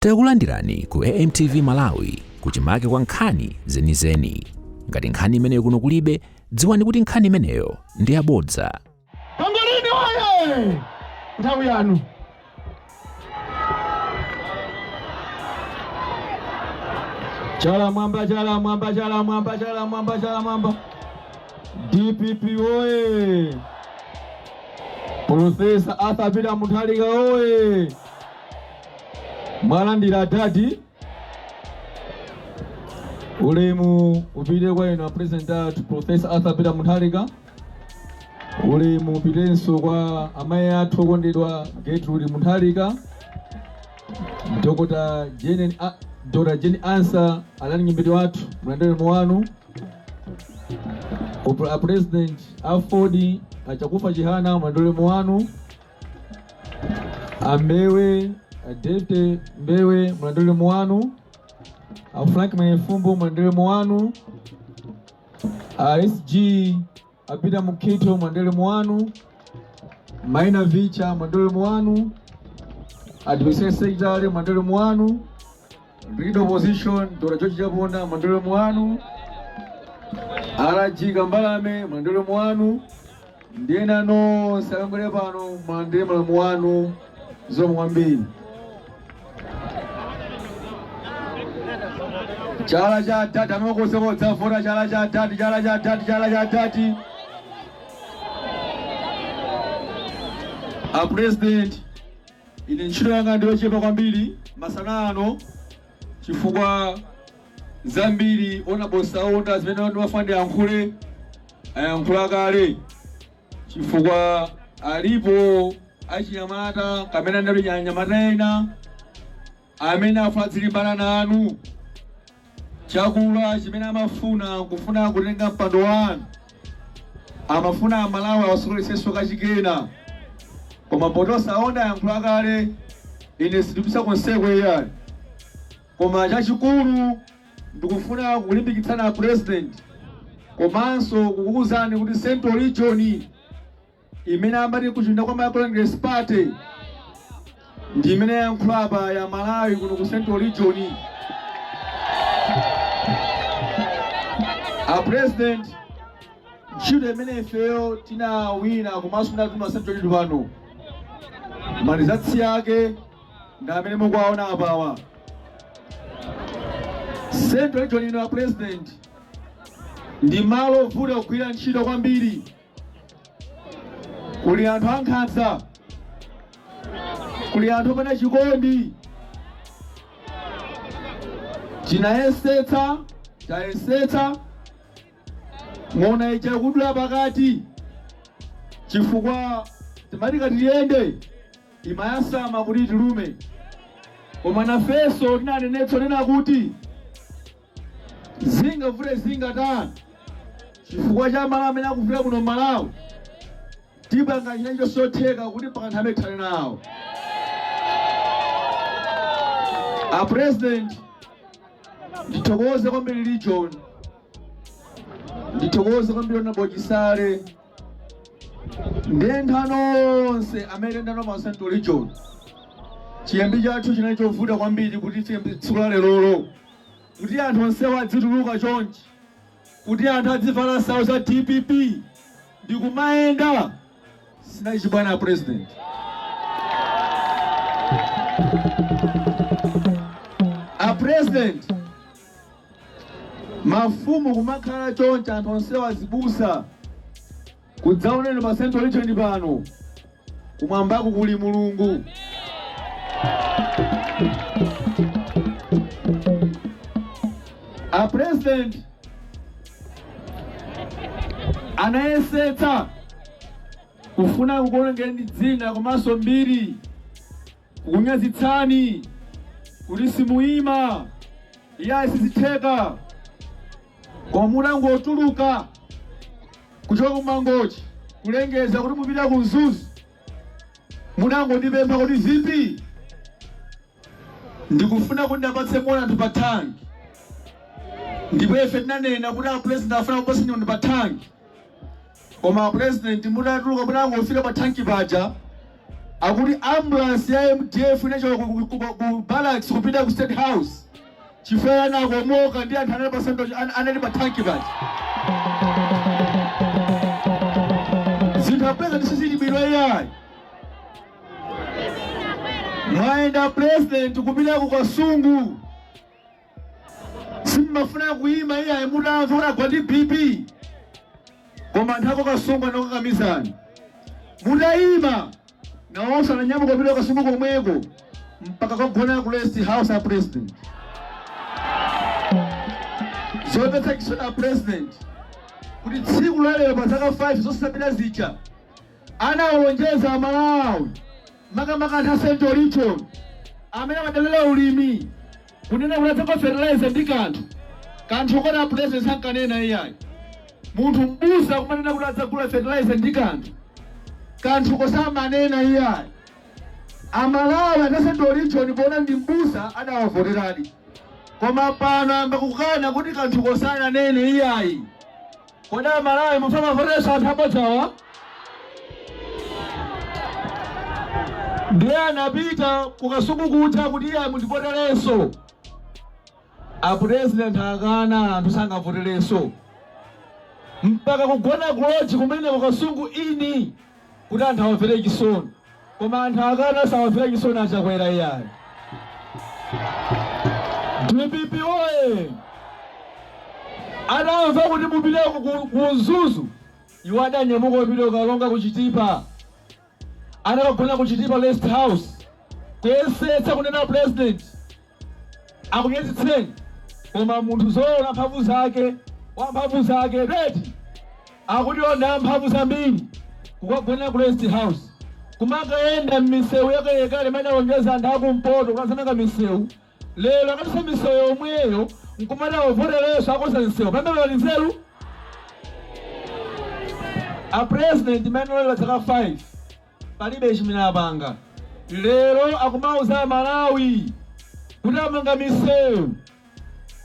Takulandirani ku AMTV Malawi kuchimake kwa nkhani zenizeni. Ngati nkhani imeneyo kuno kulibe, dziwani kuti nkhani imeneyo ndi yabodza. Pangolini oye! Nthawi yanu. Chala mwamba, chala mwamba, chala mwamba, chala mwamba, chala mwamba. DPP oye! Professor Arthur Peter Mutharika oye! Mwalandira dadi. Ulemu upite kwa inu a president athu Professor Arthur Peter Mutharika. Ulemu upitenso kwa amayi athu okondedwa Gertrude Mutharika, Dr. Jane Ansah a running mate wathu, mulandire ulemu wanu. A president a AFORD a Chakufwa Chihana, mulandire ulemu wanu. A Mbewe, a David Mbewe, mulandire ulemu wanu. A Frank Mwenifumbo, mulandire ulemu wanu. A SG a Peter Mukhito, mulandire ulemu wanu. Mai Navicha, mulandire ulemu wanu. A Deputy Secretary, mulandire ulemu wanu. Leader Opposition Dr. George Chaponda, mulandire ulemu wanu. RG Kambalame, mulandire ulemu wanu. Ndi ena nonse amene pano, mulandire ulemu wanu. Zikomo kwambiri. Chala cha dadi amakosekodza vota, chala cha dadi, chala cha dadi, chala cha dadi. A president, ine ntchito yanga ndiyochepa kwambiri masana ano chifukwa zambiri Honorable Saunda zimene ndimafuna ndiyankhule ayankhula kale, chifukwa alipo achinyamata kamene anali anyamata ena amene afuna adzilimbana nanu. Chakula chimene amafuna kufuna kutenga mpando wanu, amafuna Amalawi awasokeretsenso kachikena, koma poti Saunda ayankhula kale, ine sindipisa konseko iyayi. Koma chachikulu ndikufuna kulimbikitsana president komanso kukuwuzani kuti Central Region imene amati kuchunda kwa Malawi Congress Party ndi imene yankhula apa ya Malawi kuno ku Central Region. A president, ntchito imene ifeyo tinawina komanso tinatuma Central Region pano, ma results ake ndi amene mukuwaona apawa. Central Region ino ya president ndi malo ovuta kugwira ntchito kwambiri. Kuli anthu ankhanza, kuli anthu opanda chikondi. Tinayesetsa, tayesetsa, ng'ona ija kudula pakati, chifukwa timati katiyende imayasama kuti tilume, koma nafenso tinanenetsa nena kuti zingavute zingatani, chifukwa cha malo amene akuvuta kuno Malawi, tipanga china chosotheka kuti pakanthawi tithane nawo. A president, ndithokoze kwambiri region, ndithokoze kwambiri Honorable Chisale ndi anthu onse amene ndano pa Central Region. Chiyambi chathu chinali chovuta kwambiri kuti tifike tsiku la lerolo, kuti anthu onsewo adzituluka chonchi, kuti anthu adzivala nsalu za DPP ndi kumayenda, sinali chibwana, president. A president, mafumu kumakhala chonchi, anthu onsewo azibusa kudzaoneni pa Central Region pano, kumwambaku kuli Mulungu. A president, anayesetsa kufuna kukuonongerani dzina komanso mbiri, kukunyazitsani kuti simuyima, iyayi, sizitheka. Koma munangotuluka kuchoka ku Mangochi kulengeza kuti mupita ku Mzuzu, munangondipempha kuti, "VP, ndikufuna kuti ndapatse moni anthu pa thanki." Ndipo ife tinanena kuti a president afuna kupatsa moni pa thanki. Koma a president, mutatuluka, munangofika pa thanki paja. Akuti ambulance ya MDF inachoka ku barracks kupita ku State House chifukwa anakomoka ndi anthu anali pa central, anali pa tanki paja. Zinthu, a President, sizili bwino iyayi. Mwayenda, President, kupita ku Kasungu, simmafuna kuyima iyayi mutamva kuti agwa ndi BP, koma anthu ako Kasungu anakukakamizani. Mutayima, nawonso ananyamuka kupita Kasungu komweko mpaka kagona ku rest house ya President. Zomvetsa chisoni, a President, kuti tsiku la lero, pa zaka 5 zosapita zija anawalonjeza Amalawi, makamaka anthu a Central Region amene amadalira ulimi, kunena kuti adzagula fertilizer ndi kanthu kanthu. Kodi a President sankanena iyayi? Munthu mbusa kumanena kuti adzagula fertilizer ndi kanthu kanthu, kosamanena iyayi. Amalawi a Central Region pona ndi mbusa adawavoteradi, koma pano amba kukana kuti kanthu kosananene iyayi. Kodi Amalawi mufuna mavoterenso anthu abodzawa? Ndiye anapita kukasungu kuja kuti iyayi, mundivoterenso. A President akana, anthu sangavoterenso, mpaka kugona ku lodge kumene kukasungu ini kuti anthu awamvere chisoni, koma anthu akana, sawamvere chisoni Achakwera iyayi. DPP oye! Anamva kuti mupite ku Mzuzu, iwo adanyamuka kupita kukalonga kuchitipa, anakagona kuchitipa rest house kuyesetsa kunena President akunyezitseni, koma munthu zoona mphamvu zake, wamphamvu zake redi akuti ona mphamvu zambiri, kukagona ku rest house, kumakayenda m'misewu yakalekale imene alonjeza anthu akumpoto kuti azamanga misewu. Lero akatisa misewu yomweyo nkumati awavoterenso akonza misewu, pamene pali nzeru? A President imene olera zaka 5 palibe chimene apanga. Lero akumauza Amalawi kuti amanga misewu.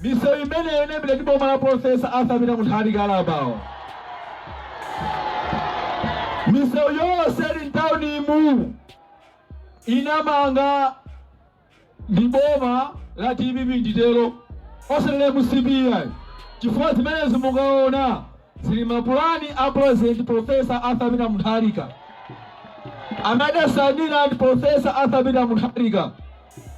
Misewu imeneyo inayambira ndi boma la Professor Arthur Peter Mutharika. Alapawa misewu yonse ili mtaunimu inamanga ndi boma la DPP, nditero, osalele MCP ayi, chifukwa zimenezi mukaona zili mapulani a President Professor Arthur Peter Mutharika amene adasanira ndi Professor Arthur Peter Mutharika.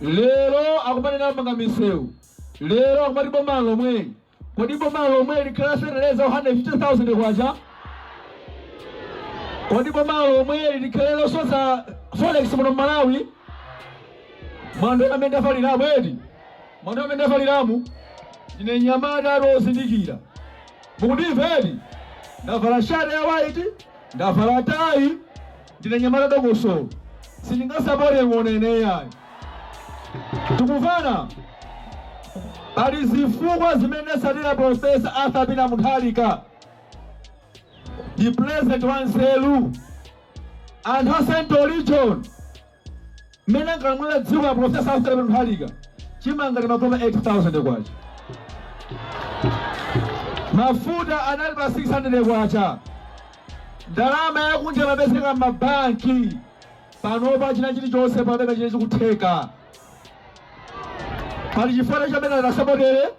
Lero akumanena amanga misewu, lero akumati boma lomwe. Kodi boma lomwe likhala feteleza 150,000 kwacha? Kodi boma lomwe likhale losoza forex muno Malawi? Mwando amene ndafaliramu eti, mwando amene ndafaliramu, ndine nyamata lozindikira, mukundimva eti? Ndavala shati ya white, ndavala tayi, ndine nyamata dongosolo, sindingasapote ng'ono ineyayi. Tikumvana? Pali zifukwa zimene ndasatira Professor Arthur Peter Mutharika, ndi president wa nzeru. Anthu a Central Region, mmene ankalamulira dziko la Professor Arthur Peter Mutharika, chimanga timagula 8000 kwacha, mafuta anali pa 600 kwacha, ndalama yakunja imapezeka m'mabanki. Panopa china chilichonse pamene chine chikutheka, pali chifukwa chamene adasapotere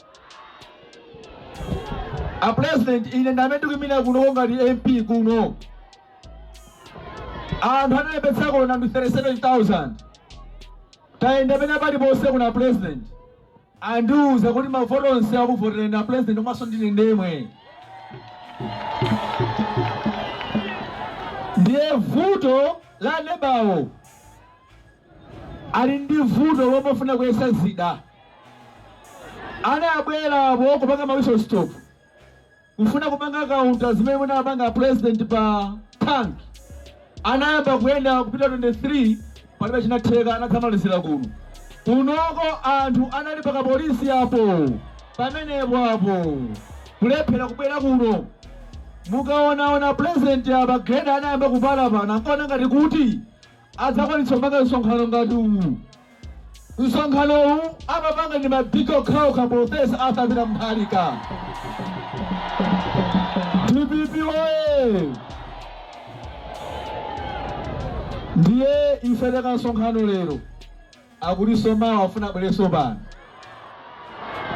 a President. Ine ndamene ndikuyimira kuno ngati MP kuno, anthu analembetsako na 37,000. Tayenda pena paliponse kuna President, andiuza kuti mavoto onse akuvotereni na President, komanso ndine ndemwe. Ndiye vuto la nebawo, ali ndi vuto lomafuna kuyesa zida. Anabwerapo kupanga ma whistle stop, kufuna kupanga counter zimene munapanga President pa tank. Anayamba kuyenda kupita 23, palibe chinatheka. Anathamalizira kuno. Kunoko anthu anali pakapolisi apo, pamenepo apo, kulephera kubwera kuno. Mukaonaona President apa, grader anayamba kupala pano, ankaona ngati kuti adzakwanitsa kupanga msonkhano ngati uwu. Msonkhano uwu amapanga ndi mabig okhaokha, Professor Arthur Peter Mutharika. DPP oye! Ndiye ife takamsonkhano lero akutinso mawa afuna abwerenso pano.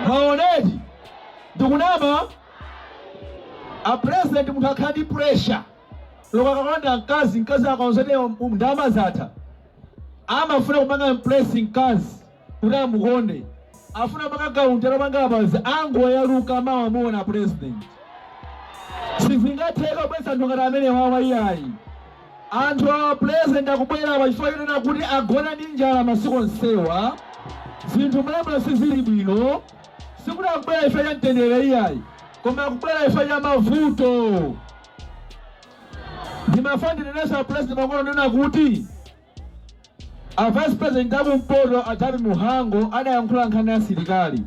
Mwaoneti, ndikunama? A president, munthu akhala ndi pressure loko akakonda mkazi, mkazi akaonzete ndalama zatha, amafuna kupanga impress mkazi kuti amukonde, afuna kupanga kaunti atapanga apazi, angoyaluka. Mawa muona president. Sizingatheka kubweretsa anthu ngati amene wawa, iyayi. Anthu awa, president, akubwera pa chifukwa chonena kuti agona ndi njala masiku onsewa, zinthu mlamula sizili bwino. Sikuti akubwera chifukwa cha mtendere, iyayi, koma akubwera chifukwa cha mavuto. Ndimafuna ndinenenso a president makono nena kuti a vice president akumpoto a Jappie Mhango adayankhula nkhani ya asilikali.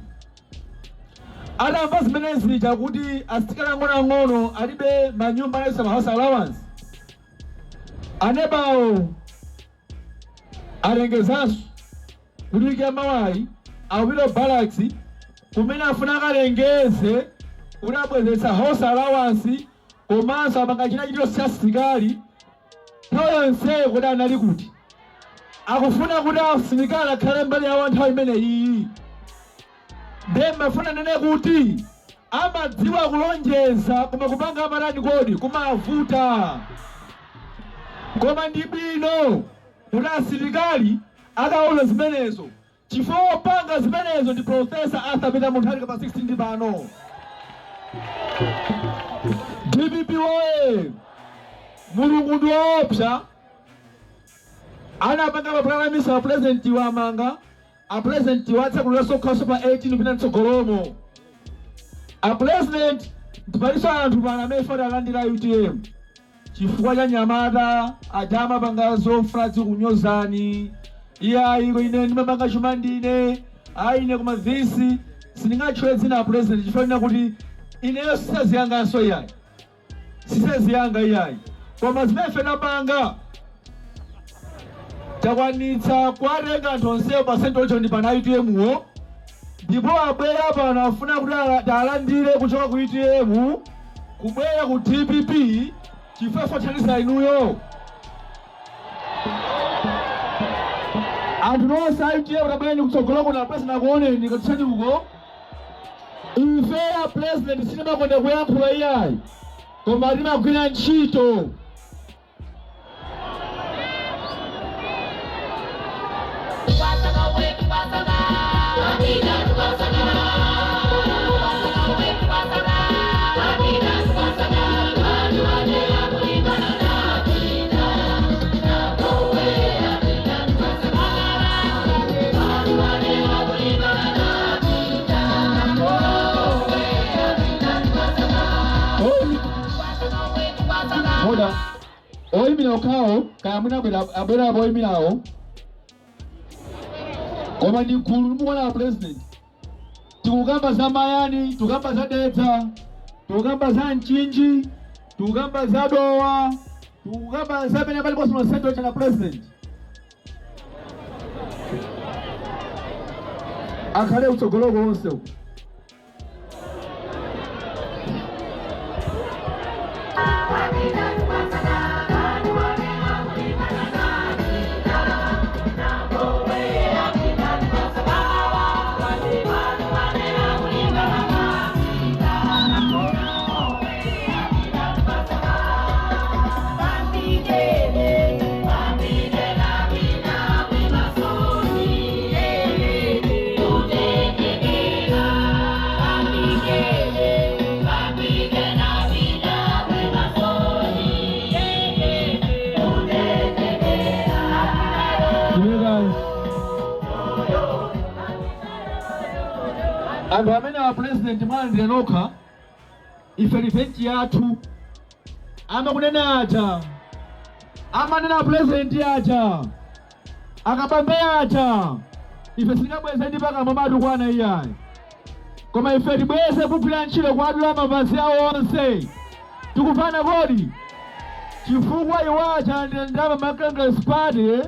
Atamva zimene zija kuti asilikali ang'onoang'ono alibe manyumba, anayesa ma house allowance, anebawo alengezanso kuti wiki yamawayi akupita ku barracks kumene afuna akalengeze kuti abwezeretsa house allowance komanso apanga china chilichonse cha asilikali. Nthawi yonseyo kuti anali kuti? Akufuna kuti asilikali akhale mbali yawo nthawi imeneyi. Ndiye mafuna nene kuti amadziwa kulonjeza, koma kupanga amatani kodi? Kumavuta. Koma ndi bwino kuti asilikali akaona zimenezo, chifukwa wopanga zimenezo ndi Professor Arthur Peter Mutharika pa 16 ndi pano. DPP woye! Mulungu ndi woopsa. Anapanga mapulalamisa a president wamanga, a president watsakulira khaso pa 18 kupita mtsogolomo. A president, ndipalinso anthu pano amene fati alandira UTM chifukwa cha nyamata aja amapanga zofuna zikunyozani. Iyayi, ine ndimapanga chuma ndine, ayi ine, koma visi sindingatchule dzina a president chifukwa china kuti ineyo sisaziyanganso, iyayi, sisaziyanga, iyayi. Koma zimene ife tapanga, takwanitsa kuwatenga anthu onsewo pa central region pana UTM wo, ndipo abwera pano afuna kuti talandire kuchoka ku UTM kubwera ku DPP chifukwa fothandiza inuyo anthu nonse a UTM. Tabwerani kutsogolo kuno, president akuoneni, katusani uko. Ife ya president sitimakonda kuyankhula, iyayi, koma timagwira ntchito. Oda oyimira okhawo, kaya mwina abwera, abwera apo oyimirawo, koma ndi gulu limukuona president. Tikukamba za Mayani, tikukamba za Dedza, tikukamba za Mchinji, tikukamba za Dowa, tikukamba za pene paliponse no central chana. President akhale kutsogoloko onse uko. Timeka anthu amene a president mwalandira nokha, ife revenge yathu amakunena aja, amanena president aja, akabambe aja, ife sitingabweze ndi pakamwa matukwana, iyayi, koma ife tibweze kugwira ntchito, kuadula mapazi awo onse. Tikufana kodi? Chifukwa iwo aja ndi ndalama ma Congress Party,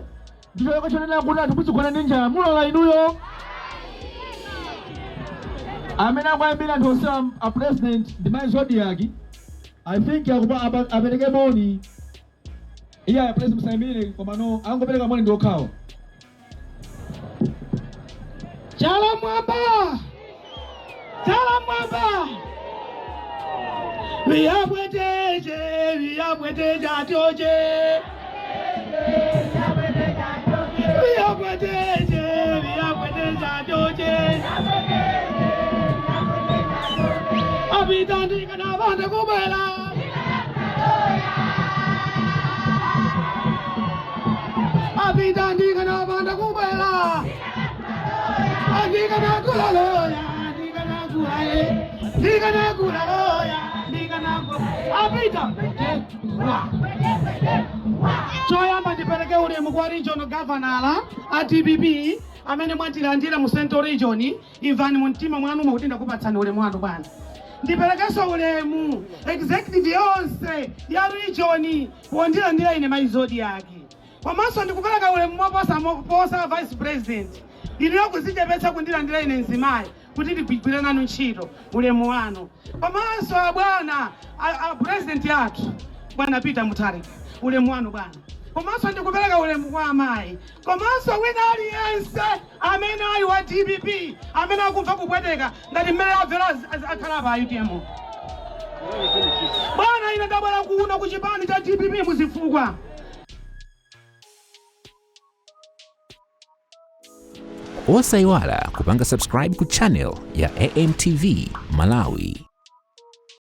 ndicho chonena kuti anthu muzigona ndi njala. Mulola inuyo? Amene akuyambira anthu onse a president ndi Mai Zodiac. I think akupa apereke moni. Iya, please, musayimirire, komano angopereka moni ndi okhawo. Chala mwamba, chala mwamba, viyabweteje, viyabweteje atyoje, viyabweteje, viyabweteje atyoje, apitandika na vanda kubwela, apitandika na vanda kubwela, andikana loya, ndikana kula e, ndikana kula loya, ndikana apita. Choyamba ndipereke ulemu kwa regional governor a DPP amene mwatilandira mu Central Region. Imvani mu mtima mwanu kuti ndakupatsani ulemu wanu, bwana. Ndiperekenso ulemu executive yonse ya region pondilandira ine mayi Zodiak. Komanso ndikupereka ulemu moposa moposa vice president, iliyo kuzichepetsa kundilandira ine mzimayi kuti ndigwire nanu ntchito, ulemu wanu. Komanso abwana a president athu, bwana Peter Mutharika, ulemu wanu, bwana. Komanso ndikupereka ulemu kwa amayi, komanso wina aliyense amene ali wa DPP amene akumva kupweteka ngati mmene amvera akhala pa UTM. Bwana, ine ndabwera kuno ku chipani cha DPP muzifukwa. Osayiwala kupanga subscribe ku channel ya AMTV Malawi.